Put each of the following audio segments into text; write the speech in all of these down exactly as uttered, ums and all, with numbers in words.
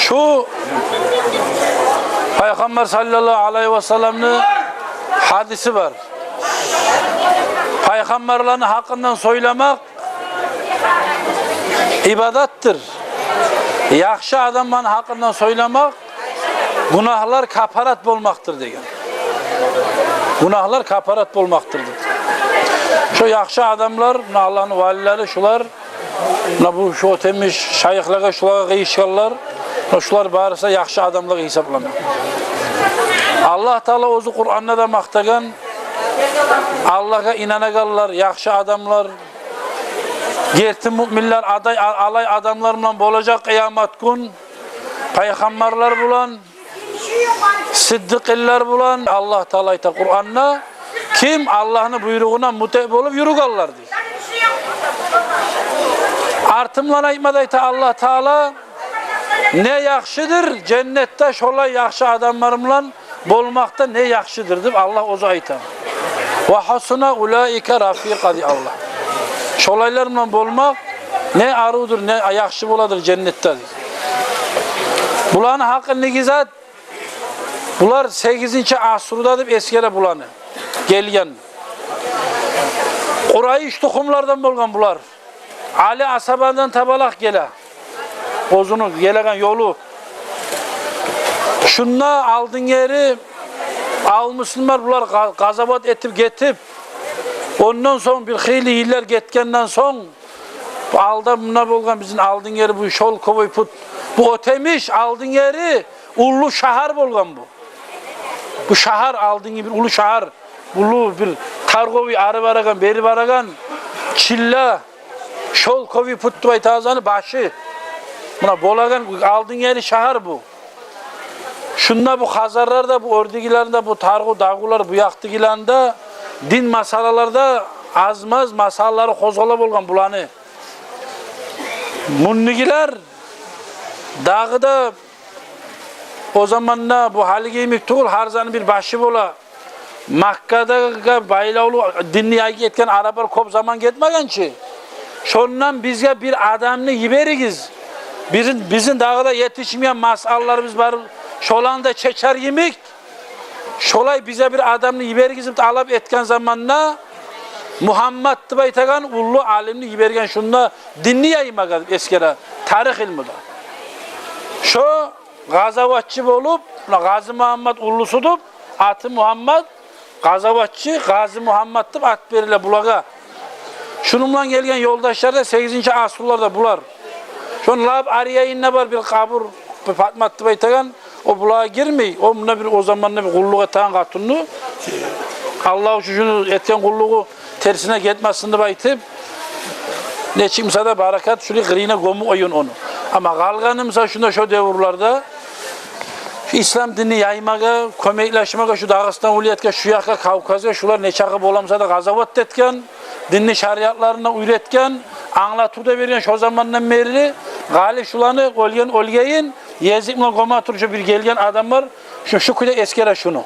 Шу Пайхаммар саллаллагьу алайгьи васалламны гьадиси бар. Пайхаммарланы гьакъындан сёйлемек ибадатдыр. Яхшы адамланы гьакъындан сёйлемек гюнагьлар капарат болмакъдыр деген. Гюнагьлар капарат болмакъдыр деп. Шо яхшы адамлар, муна Аллагьны валилери, шулар, муна бу шо оьтемиш шайыхлагъа, шулагъа къыйышгъанлар, муна шулар барысы да яхшы адамлагъа гьисаплана. Аллагь Таала оьзю Къуранда да макътагъан, Аллагьгъа инанагъанлар, яхшы адамлар, герти муъминлер, адай, а-, алай адамлар булан болажакъ къыямат гюн, пайхаммарлар булан, сиддикъинлер булан. Аллагь Таала айта Къуранда: «Ким Аллагьны буйругъуна мутиъ болуп юрюгенлер», — дей. Артындан айтма да айта Аллагь Таала: «Не яхшыдыр женнетде шолай яхшы адамлар булан болмакъ да, не яхшыдыр», — деп Аллагь оьзю айта. «Ва гьасуна улаика рафикъа», — дей Аллагь. Шолайлар булан болмакъ не арувдур, не яхшы боладыр женнетде, дей. Буланы гьакъындагъы зат, булар сегизинчи асруда деп эсгере буланы. Гелген Къурайыш тухумлардан болгъан булар. Али асгьабадан табалакъ геле. Оьзюню гелеген ёлу. Шунда алдынгери ал муслимлер, булар къа-, къазават этип гетип, ондан сонг бир хыйлы йыллар гетгенден сонг, бу алда мунда болгъан бизин алдынгери бу шёлковый путь, бу оьтемиш алдынгери уллу шагьар болгъан бу. Бу шагьар алдынгы бир уллу шагьар, уллу бир торговый, ары барагъан, бери барагъан, чилла, шёлковый путь деп айтабыз аны, башы. Муна болагъан алдынгери шагьар бу. Шунда бу хазарлар да, бу оьрдегилер де, бу таргъу-дагъулар, бу якъдагъылар да дин масъалаларда аз-маз масъалалары къозгъала болгъан буланы. Мундагъылар дагъы да о заманда бу гьалиги йимик тюгюл, гьар затны бир башы бола. Маккадагъы байлавлу динни яйгъа этген араплар кёп заман гетмеген чи. Шондан бизге бир адамны йиберигиз. Бизин, бизин дагъы да етишмейген масъалаларыбыз бар. Шоланы да чечер йимик. Шолай бизге бир адамны йиберигиз деп талап этген заманда, Мугьаммат деп айтагъан уллу алимни йиберген шунда динни яймагъа деп эсгере тарих илмуда. Шо къазаватчы болуп, муна Къазимугьаммат уллусу деп, аты Мугьаммат, къазаватчы Къазимугьаммат деп ат бериле булагъа. Шуну булан гелген ёлдашлар да сегизинчи асруларда булар. Шону лап аръяйында бар бир къабур, бир Патмат деп айтагъан, о булагъа гирмей, о мунда бир о заманда бир къуллукъ этеген къатынны, Аллагь учун шуну этген къуллугъу терсине гетмесин деп айтып, нечик буса да баракат шулай къырыйына гёмюп къойгъан ону. Амма къалгъаны буса шунда шо девюрлерде ислам динни яймагъа, кёмеклешмеге шу Дагъыстан вилаятгъа, шу якъгъа, Кавказгъа, шулар нечакъы бола буса да къазават этген, динни шариатларын да уьйретген, англатыв да берген шо замандан берли. Гьали шуланы оьлген оьлгейин, език булан гёме туруп шо бир гелген адамлар, шу, шу кюйде эсгере шуну.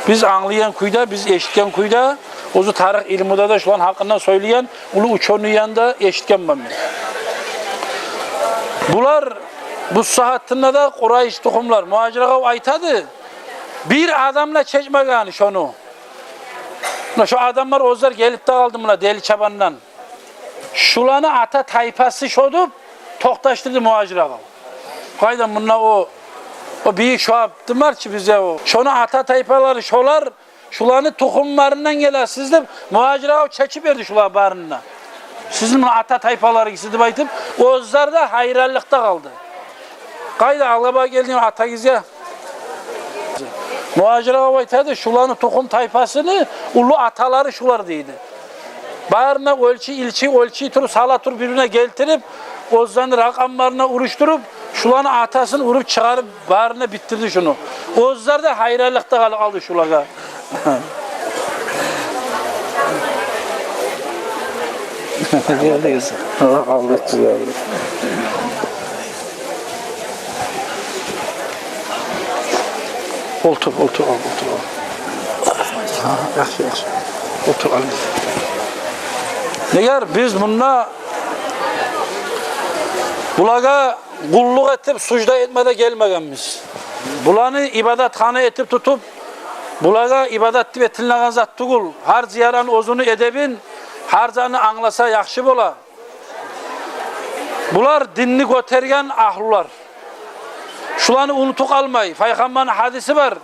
Биз англайгъан кюйде, биз эшитген кюйде, оьзю тарих илмуда да шуланы гьакъында сёйлейген уллу учёныйланы да эшитгенмен мен. Булар бу сагьатында да Къурайыш тухумлар, Мугьажир агъав айтады, бир адам да чечмеген шону. Муна шо адамлар оьзлер гелип де къалды муна Дели Чабандан. Шуланы ата тайпасы шо деп токъташдырды Мугьажир агъав. Къайда мунда о, о бийик шо Абдумар чы бизде о. Шону ата тайпалары шолар, шуланы тухумларындан гелесиз деп Мугьажир агъав чечип берди шулар барын да. Сизин муна ата тайпаларыгъыз деп айтып, оьзлер де гьайранлыкъда къалды. Къайда, алгъа багъып гелдинг атагъызгъа? Мугьажир агъав айтады, шуланы тухум тайпасыны уллу аталары шулар дейди. Барына оьлчей, илчей, оьлчей туруп, сала туруп, бир-бирине гелтирип, оьзлени ракъамларына урушдуруп, шуланы атасын уруп чыгъарып, барына битдирди шуну. Оьзлер де гьайранлыкъда къалып къалды шулагъа. Олтур, олтур, олтур, олтур. Гьа, яхшы, яхшы. Олтур, ал. Неге биз мунда булагъа къуллукъ этип, сужда этме де гелмегенбиз. Буланы ибадатхана этип тутуп, булагъа ибадат деп этилинеген зат тюгюл. Гьар зияраны оьзюню эдебин, гьар затны англаса яхшы бола. Булар динни гётерген агьлулар. Шуланы унутуп къалмай, Пайхаммарны гьадиси бар: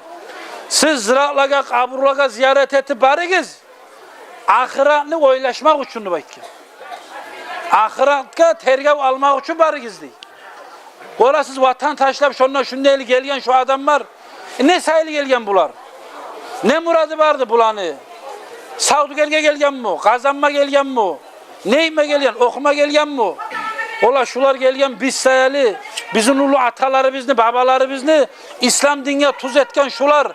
«Сиз зиратларгъа, къабурлагъа зиярат этип барыгъыз, ахыратны ойлашмакъ учун», — деп айтгъан. «Ахыратгъа тергев алмакъ учун барыгъыз», — дей. Гёресиз, ватан ташлап, шонда шунда эли гелген шу адамлар. Э, не саялы гелген булар? Не мурады барды буланы? Савдюгерге гелгенми? Къазанма гелгенми? Не этме гелген? Охума гелгенми? Ола шулар гелген биз саялы, бизин уллу аталарыбызны, бабаларыбызны ислам динге туз этген шулар.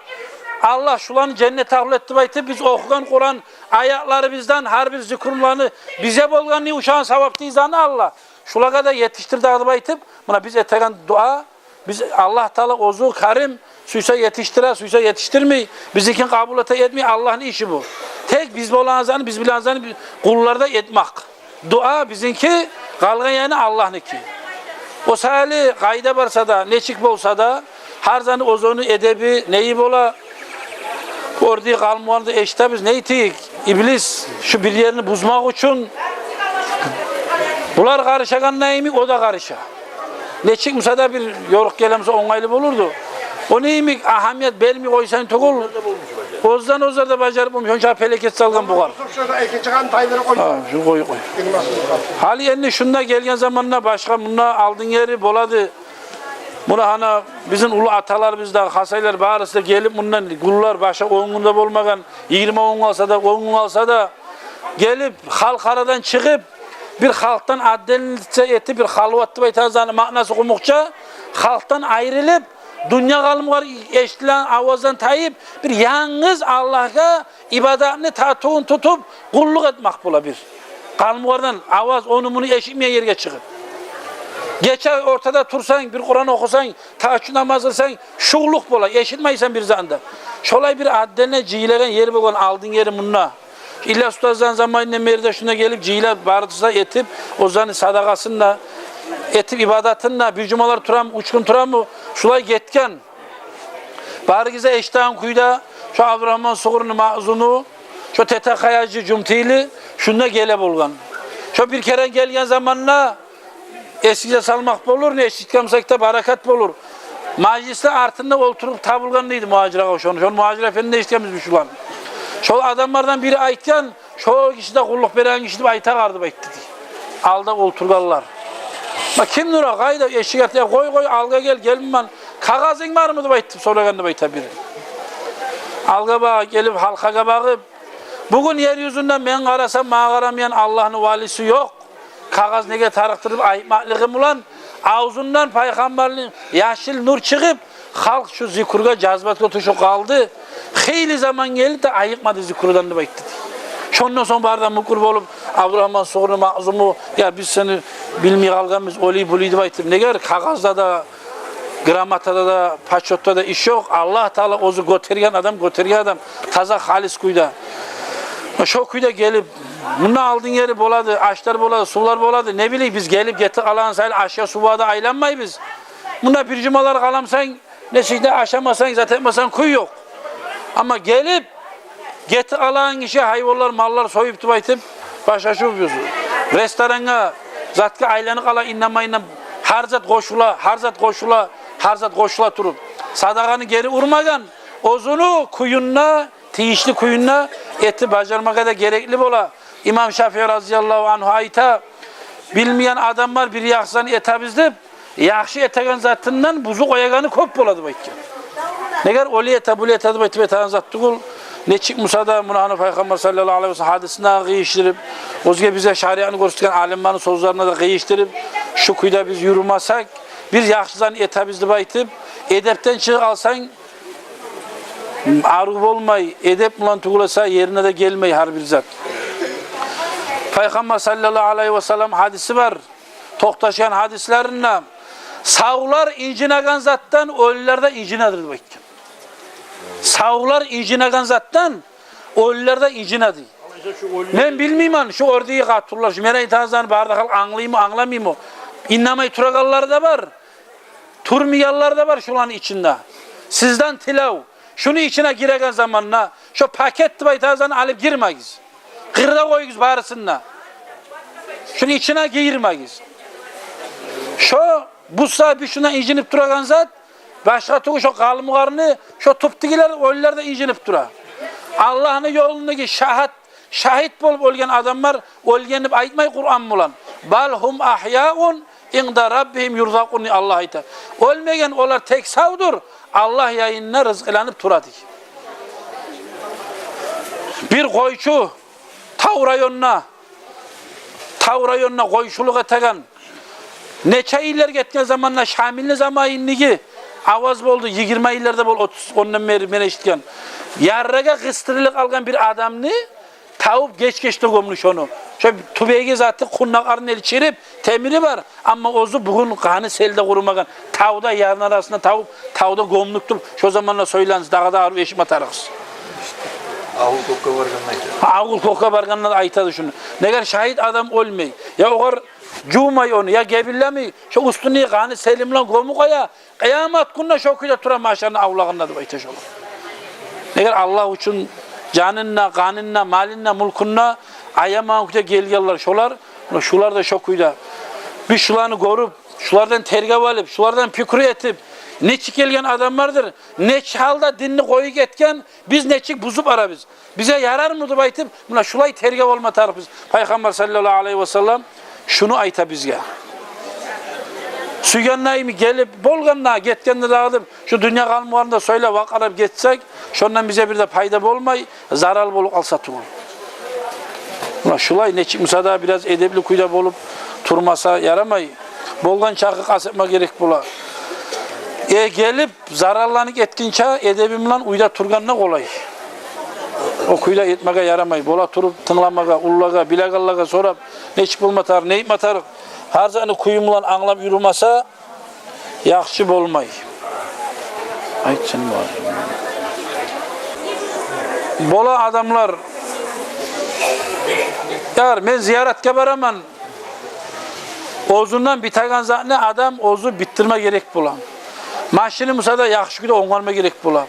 Аллагь шуланы женнет агьлю этди деп айтып, биз охугъан Къуран аятларыбыздан, гьар бир зикруланы бизге болгъанны ушагъан савап дейиз аны Аллагь. Шулагъа да етишдир дагъы деп айтып, муна биз этеген дуа, биз, Аллагь Таала оьзю Карим, сюйсе етишдире, сюйсе етишдирмей, бизинкин къабул эте, этмей, Аллагьны иши бу. Тек биз болагъан затны, биз билеген затны би-, къуллар да этмек. Дуа бизинки, къалгъан яны Аллагьныки. О саялы къайда барса да, нечик болса да, гьар затны оьзюню эдеби, неи бола. Орди къалмагъанда эшитебиз, не этейик? Иблис шу бир ерни бузмакъ учун. Булар къарышагъан йимик, о да къарыша. Нечик буса да бир ёрукъ геле буса онгайлы болурду. О йимик агьамият бермей къойсанг тюгюл, оьзден оьзлер де бажарып болмай, шонча пелекет салгъан бугъар. Шо экинчи къан тайдырып къой. Гьа, шуну къой, къой. Гьали энни шунда гелген заманда башгъа, мунда алдын ери болады. Муна гьана бизин уллу аталарыбыз да, хасайлар барысы да гелип мундан, къуллар башы он гюн де болмагъан, йигирма гюн къалса да, он гюн къалса да, гелип, халкъ арадан чыгъып, бир халкъдан отдельно этип, бир халват деп айтагъан затны маънасы къумукъча, халкъдан айрылып, дюнья къалмагъар эшитилеген аваздан тайып, бир янгыз Аллагьгъа ибадатны татывун тутуп, къуллукъ этмек бола бир. Къалмагъардан аваз, ону-муну эшитмейген ерге чыгъып. Гече ортада турсанг, бир Къуран охусанг, тагьажжуд намаз къылсанг, шувлукъ бола, эшитмейсен бир затны да. Шолай бир отдельно жыйылагъан ер болгъан алдын ери мунда. Ильяс устаздан заманындан берли де шунда гелип жыйыла, барысы да этип, оьзлени садагъасын да этип, ибадатын да, бир жумалар турамы, уьч гюн турамы, шулай гетген. Барыгъыз да эшитеген кюйде, шо Абдурагьман Сугъурну Магъзуму, шо Тетекъая гьажи Жумтили шунда геле болгъан. Шо бир керен гелген заманда эсигизге салмакъ болур, не эшитген бусакъ да баракат болур. Мажлисни артында олтуруп табулгъан дейди Мугьажир агъа шону. Шону Мугьажир эфенди эшитгенбиз биз шуланы. Шол адамлардан бири айтгъан, шо гиши де къуллукъ береген гиши деп айтагъар деп айтды дей. Алда олтургъанлар. Ма кимдир о, къайда, эшик артда, къой, къой, алгъа гел, гелмеймен. Кагъазынг бармы деп айтып сорагъан деп айта бири. Алгъа багъып гелип, халкъгъа багъып, бугюн ер юзюнде мен къарасам, магъа къарамайгъан Аллагьны валиси ёкъ. Кагъаз неге тарыкъдыр деп айтмакълыгъы булан, авзундан пайхаммарны яшыл нюр чыгъып, халкъ шу зикрге, жазбатгъа тюшюп къалды. Хыйлы заман гелди де айыкъмады зикруден деп айтды дей. Шондан сонг бары да мюкюр болуп, Абдурагьман Сугъурну Магъзуму, я биз сени билмей къалгъанбыз, олай-булай деп айтып. Негер кагъазда да, грамотада да, почётда да иш ёкъ. Аллагь Таала оьзю гётерген адам, гётерген адам таза халис кюйде. Шо кюйде гелип, мунда алдын ери болады, ашлар болады, сувлар болады. Не билейик, биз гелип гетип къалагъан сайын ашгъа, сувгъа да айланмайбыз. Мунда бир жумалар къаламсанг, нечик де ашамасанг, зат этмесенг кюй ёкъ. Амма гелип, гетип къалагъан гиши гьайванлар, маллар союп деп айтып, башгъа шу ресторангъа, затгъа айланып къала, инанмайын, гьар зат къошула, гьар зат къошула, гьар зат къошула туруп. Садагъаны гери урмагъан, оьзюню кюйюнде, тийишли кюйюнде этип бажармагъа да герекли бола. Имам Шафии разияллагьу ангьу айта: «Билмейген адамлар бир яхшы зат этебиз деп, яхшы этеген затындан бузуп къоягъаны кёп бола», — деп айтгъан. Негер олай эте, булай эте деп айтып этеген зат тюгюл. Нечик буса да, муна гьана Пайхаммар саллаллагьу алайгьи ва саллам гьадисине къыйышдырып, оьзге бизге шариатны гёрсетген алимлени сёзлерине де къыйышдырып, шу кюйде биз юрюмесек, бир яхшы зат этебиз деп айтып, эдепден чыгъып къалсанг, арив болмай, эдеп булан тюгюл эсе, ерине де гелмей гьар бир зат. Пайхаммар саллаллагьу алайгьи ва саллам гьадиси бар. Токъташгъан гьадислеринде: «Савлар инжинеген затдан оьлюлер де инжинедир», — деп айтгъан. «Савлар инжинеген затдан оьлюлер де инжинеди». Мен билмеймен, шу ордагъы къатынлар, шу мен айтагъан затны бары да халкъ англаймы, англамаймы? Инанмай турагъанлар да бар. Турмайгъанлар да бар шуланы ичинде. Сизден тилев. Шуну ичине гиреген заманда, шо пакет деп айтагъанны алып гирмегиз. Къырда къоюгъуз барысын да. Шуну ичине гирмегиз. Шо, бу сагьат биз шундан инжинип турагъан зат, башгъа тюгюл шо къалмугъарны, шо тюпдегилер, олар да инжинип тура. Аллагьны ёлундагъы шагьат, шагьит болуп оьлген адамлар оьлген деп айтмай Къуран булан. «Бал гьум агьяун инда раббигьим юрзакъун», Аллагь айта. Оьлмеген, олар тек савдур, Аллагь янында рызкъыланып тура дей. Бир къойчу, тав районда, тав районда къойчулукъ этеген, нече йыллар гетген заманда, Шамилни заманындагъы аваз болду, йигирма йыллар да бол, отуз, ондан бери мен эшитген. Яррагъа къыстырылып къалгъан бир адамны тавуп, геч-геч де гёмдю шону. Шо тюбеги заты, къундакъларын элчирип, темири бар. Амма оьзю бугюн къаны селде къурумагъан, тавда, ярны арасында тавуп, тавда гёмдюк деп, шо заманда сёйленди, дагъы да арив эшитме тарыкъсыз. Авул кёкге баргъанда айта. Авул кёкге баргъанда да айтады шуну. Негер шагьит адам оьлмей, я огъар жувмай ону, я гебинлемей, шо уьстюндеги къаны сели булан гёмюп къоя, къыямат гюнде шо кюйде тура машарны авлагъында деп айта шолар. Негер Аллагь учун жанын да, къанын да, малын да, мюлкюн де аямагъан кюйде гелгенлер шолар. Муна шулар да шо кюйде. Биз шуланы гёрюп, шулардан тергев алып, шулардан пикру этип, нечик гелген адамлардыр, нечик гьалда динни къоюп гетген, биз нечик бузуп барабыз, бизге ярармы деп айтып, муна шулай тергев алма тарыкъбыз. Пайхаммар саллаллагьу алайгьи васаллам шуну айта бизге. Сюйгенлейми гелип, болгъанда, гетгенде дагъы деп, шу дюнья къалмугъарны да сёйлеп, вакъарып гетсек, шондан бизге бир де пайда болмай, зарал болуп къалса тюгюл. Муна шулай, нечик буса да бираз эдепли кюйде болуп турмаса ярамай. Болгъан чакъы къаст этме герек бола. Э, гелип, заралланып гетгинче эдеби булан уьйде тургъан да къолай. О кюйде этмеге ярамай. Бола туруп тынгламагъа, уллулагъа, билегенлеге сорап, нечик болма тарыкъ, не этме тарыкъ, гьар затны кюю булан англап юрюмесе, яхшы болмай. Айтсын бар. Бола адамлар, яр, мен зияратгъа бараман. Оьзюнден битеген затны адам оьзю битдирме герек бола. Машини буса да яхшы кюйде онгарма герек бола.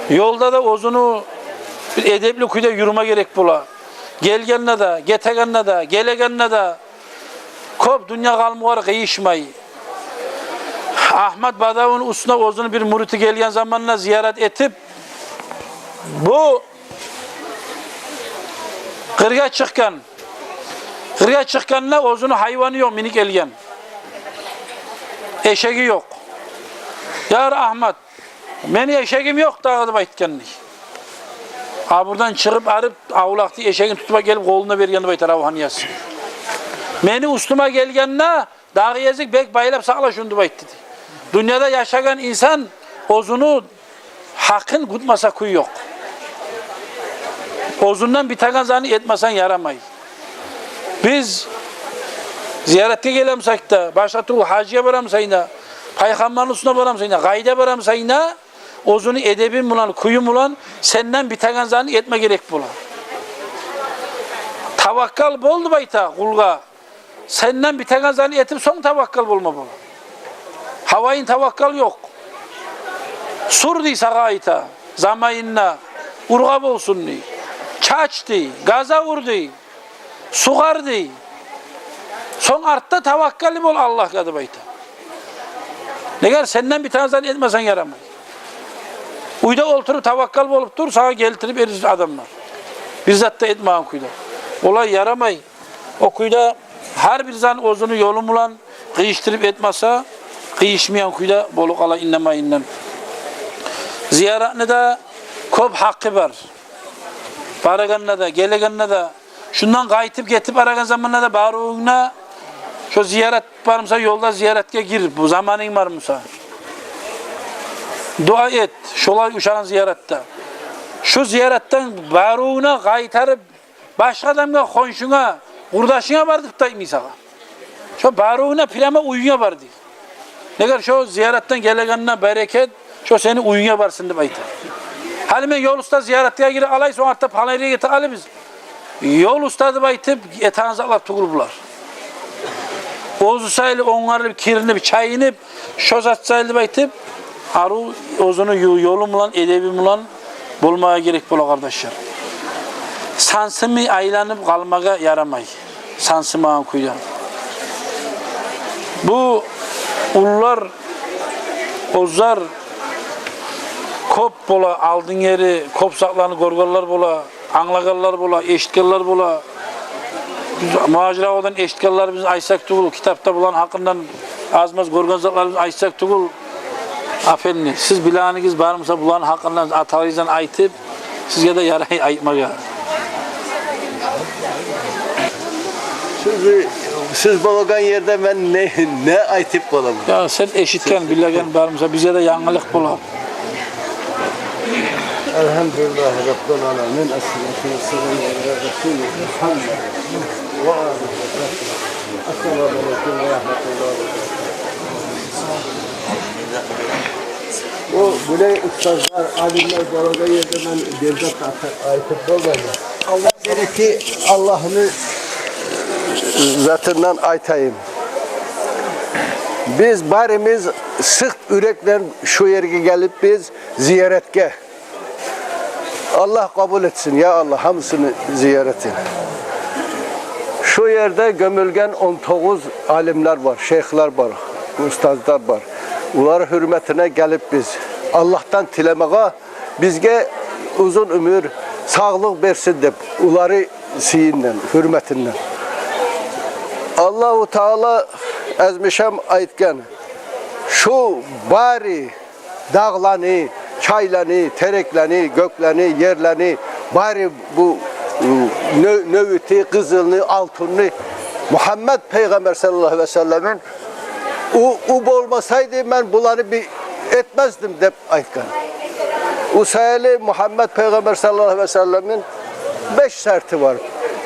Ёлда да оьзюню бир эдепли кюйде юрюме герек бола. Гелгенде де, гетегенде де, гелегенде де, кёп дюнья къалмугъар къыйышмай. Агьмат Бадавини уьстюне оьзюню бир мюрити гелген заманда зиярат этип, бу къыргъа чыкъгъан. Къыргъа чыкъгъанда оьзюню гьайваны ёкъ, минип гелген. Эшеги ёкъ. «Яр Агьмат, мени эшегим ёкъ дагъы», — деп айтгъан дей. Абурдан чыгъып барып, авлакъда эшегин тутуп гелип, къолуна берген деп айта равгьан иясы. «Мени уьстюме гелгенде, дагъы гезик бек байлап сакъла шуну», — деп айтды дей. Дюньяда яшагъан инсан оьзюню гьакъын кютмесе кюй ёкъ. Оьзюнден битеген затны этмесенг ярамай. Биз зияратгъа гелемисек де, башгъа тюгюл гьажгъа барамысайна да, Пайхаммарны уьстюне барамысайна да, къайда барамысайна да, оьзюню эдебин булан, кююн булан сенден битеген затны этме герек бола. Таваккал бол деп айта къулгъа. Сенден битеген затны этип, сонг таваккал болма бола. Гьавайын таваккал ёкъ. Сур дей сагъа, айта, заманында ургъа болсун дей. Чач дей, газа ур дей, сугъар дей. Сонг артда таваккалли бол Аллагьгъа деп айта. Негер сенден битеген затны этмесенг ярамай. Уьйде олтуруп таваккал болуп тур, сагъа гелтирип эришир адамлар. Бир зат да этмеген кюйде. Олай ярамай. О кюйде гьар бир зат оьзюню ёлу булан къыйышдырып этмесе, къыйышмайгъан кюйде болуп къала иннамайындан. Зияратны да кёп гьакъы бар. Барагъанда да, гелегенде де, шундан къайтып гетип барагъан заманда да барывунг да, шо зиярат бармуса, ёлда зияратгъа гир, бу заманынг бармуса. Дуа эт, шолай ушагъан зияратда. Шу зияратдан барывунг да къайтарып башгъа адамгъа, хоншунга, къурдашынга бар деп де айтмай сагъа. Шо барывунг да прямо уьюнге бар дей. Негер шо зияратдан гелегенде берекет шо сени уьюнге барсын деп айта. Гьали мен ёл уьстде зияратгъа гирип къалай, сонг артда палан ерге гетип къалайбыз. Ёл уьстде деп айтып этеген затлар тюгюл булар. Оьзю сайлы онгарылып, киринип, чайынып, шо зат сайлы деп айтып, арив оьзюню ё-, ёлу булан, эдеби булан болмагъа герек бола, къардашлар. Сансымай айланып къалмагъа ярамай. Сансымагъан кюйде. Бу уллулар, оьзлер кёп бола, алдын ери кёп затланы гёргенлер бола, англагъанлар бола, эшитгенлер бола. Биз Мугьажир агъавдан эшитгенлерибизни айтсакъ тюгюл, китапда буланы гьакъындан аз-маз гёрген затларыбызны айтсакъ тюгюл, апенни, сиз билегенигиз бар буса, буланы гьакъындан аталарыгъыздан айтып, сизге де ярай айтмагъа. Сиз, сиз болагъан ерде мен не, не айтып боламан? Я, сен эшитген, билеген бар буса, бизге де янгылыкъ болар. Эльгьамдулиллагьи Раббил аламин. Ассалату вассаламу аля расули Мугьаммад ва алигьи ва сагьбигьи. Ассаламу алейкум ва рагьматуллагьи ва баракатугь. О, булай устазлар, алимлер болагъан ерде мен бир зат ата-, айтып болмайман. Аллагь берети, Аллагьны затындан айтайым. Биз барыбыз сыкъ юрек булан шу ерге гелип биз зияратгъа. Аллагь къабул этсин, я Аллагь, гьаммасыны зияратын. Шу ерде гёмюлген он тогъуз алимлер бар, шейхлер бар, устазлар бар. Олар гьюрметине гелип биз Аллагьдан тилемеге, бизге узун оьмюр, савлукъ берсин деп, оланы сыйындан, гьюрметинден. Аллагьу Таала азмишам айтгъан: шу бары дагъланы, чайланы, тереклени, гёклени, ерлени, бары бу, ы, нё-, нёбюти, къызылны, алтынны Мугьаммад пайгъамбар саллаллагьу алайгьи ва салламны, о, о болмасайды, мен буланы бир этмездим деп айтгъан. О саялы Мугьаммад пайгъамбар саллаллагьу алайгьи ва салламны беш шарты бар.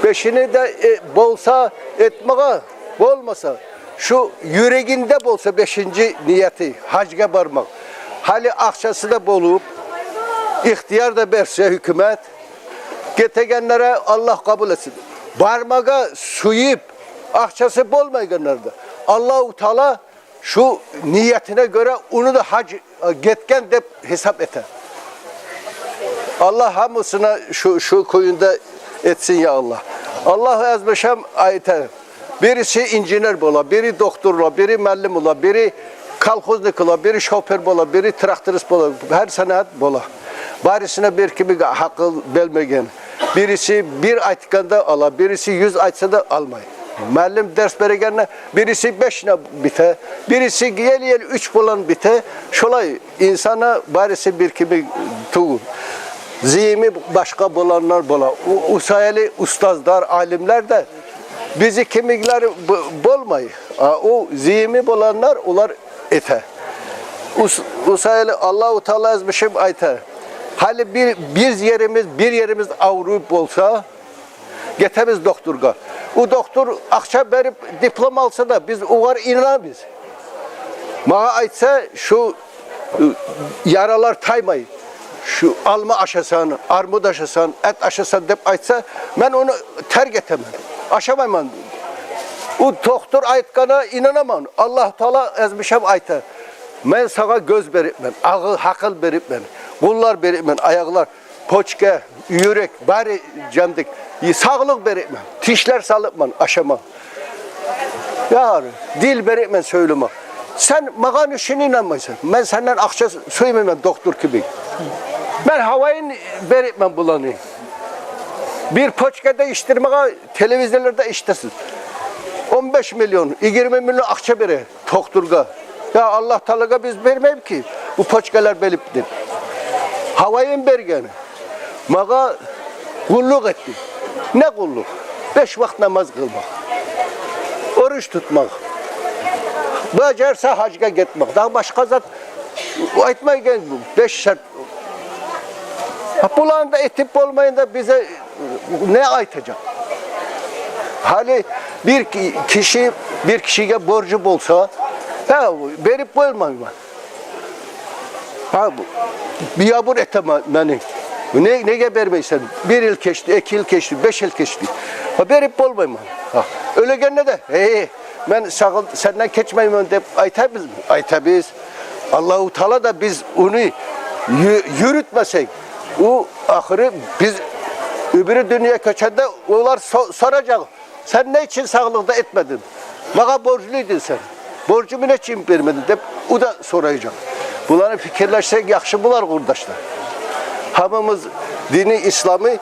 Бешини де, э, болса этмеге, болмаса, шу юрегинде болса бешинчи нияты, гьажгъа бармакъ. Гьали акъчасы да болуп, ихтияр да берсе гьукумат, гетегенлеге Аллагь къабул этсин. Бармагъа сююп, акъчасы болмайгъанлар да, Аллагьу Таала шу ниятына гёре ону да гьаж, э, гетген деп гьисап эте. Аллагь гьаммасына шу, шу кюйде этсин, я Аллагь. Аллагь азмишам айта: бириси инженер бола, бири доктор бола, бири муаллим бола, бири колхозник бола, бири шофёр бола, бири тракторист бола, гьар санаат бола. Барысына бир кимик гьакъыл бермеген. Бириси бир айтгъанда ала, бириси юз айтса да алмай. Муаллим дарс берегенде бириси бешне бите, бириси ел-ел уьч булан бите. Шолай инсанны барысы бир кимик тюгюл. Зыйыны башгъа буланлар бола. О, о саялы устазлар, алимлер де бизин кимиклер б-, болмай. А о зыйыны буланлар, олар эте. О с-, о саялы Аллагьу Таала азмишам айта: гьали бир, бир ерибиз, бир ерибиз авруп болса, гетебиз докторгъа. О доктор акъча берип диплом алса да, биз огъар инанабыз. Магъа айтса, шу, э, яралар таймай, шу алма ашасан, армут ашасан, эт ашасан деп айтса, мен ону терк этемен. Ашамайман. О доктор айтгъангъа инанаман. Аллагьу Таала азмишам айта: мен сагъа гёз берипмен, агъыл, гьакъыл берипмен, къоллар берипмен, аякълар, почка, юрек, бары жандык. И савлукъ берипмен, тишлер салыпман, ашама. Я, дил берипмен сёйлеме. Сен магъа нечик инанмайсан? Мен сенден акъча сюймеймен, доктор кимик. Мен гьавайын берипмен буланы. Бир почкада ичдирмеге, телевизорларда эшитесиз, он беш миллион, йигирма миллион акъча бере докторгъа. Я, Аллагь Таалагъа биз бермейбиз ки бу почкалар берип деп. Гьавайын берген. Магъа къуллукъ этди. Не къуллукъ? Беш вакъти намаз къылмакъ, оруч тутмакъ, бажарса гьажгъа гетмек. Дагъы башгъа зат айтмайгъан, беш шарт. Гьа, буланы да этип болмайгъанда, бизге не айтажакъ? Гьали бир ки-, киши бир кишиге боржу болса, гьа, берип болмайман. Гьа, бу, биябур этемен мени. Не, неге бермейсен? Бир йыл гечди, эки йыл гечди, беш йыл гечди. Гьа, берип болмайман. Гьа, оьлегенде де, э, мен сагъыл-, сенден гечмеймен деп айтабызмы? Айтабыз. Аллагьу Таала да биз ону ю-, юрютмесек, о ахыры биз оьбюрю дюньягъа гёчгенде олар со-, соражакъ: «Сен не учун сагълыкъда этмединг? Магъа борчлу эдинг сен. Борчуму не учун бермединг?» — деп о да сорайжакъ. Буланы пикирлешсек яхшы болар, къурдашлар. Гьаммамыз дини исламны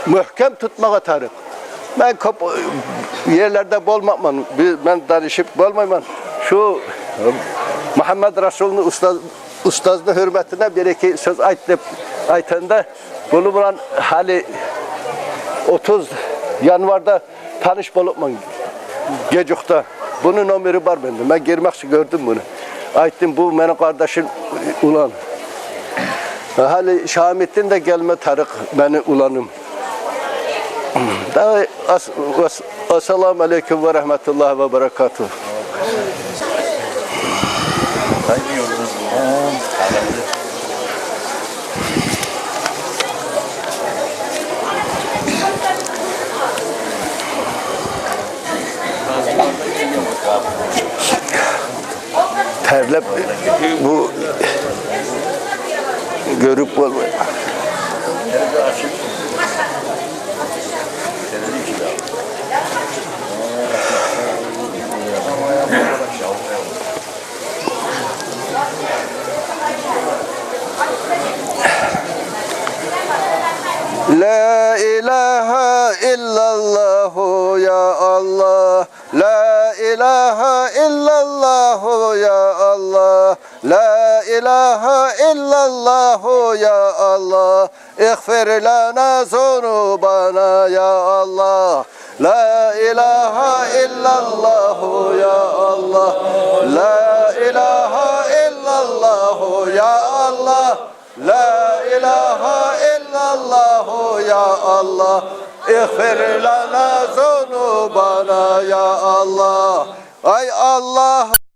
мюгькем тутмагъа тарыкъ. Мен кёп, э, ерлерде болмакъман, би-, мен данышып болмайман. Шу, э, Мугьаммат Расулну устаз-, устазны гьюрметине бир-эки сёз айт деп айтгъанда, буну булан гьали отуз январда таныш болупман Гежукъда. Буну номери бар менде. Мен гирмекчи, гёрдюм буну. Айтдым: «Бу мени къардашым, улан». Гьали Шагьаметдин де гелме тарыкъ, мени уланым. Дагъы ас-, ас-, ассаламу алейкум ва рагьматуллагьи ва баракатугь. Терлеп бу гёрюп болмай. لا إله إلا الله يا الله. لا إله إلا الله يا الله. لا إله إلا الله يا الله. اغفر لنا ذنوبنا يا الله. لا إله إلا الله يا الله. لا إله إلا الله يا الله. لا إله إلا الله يا الله. اغفر لنا ذنوبنا يا الله. Ай Аллагь,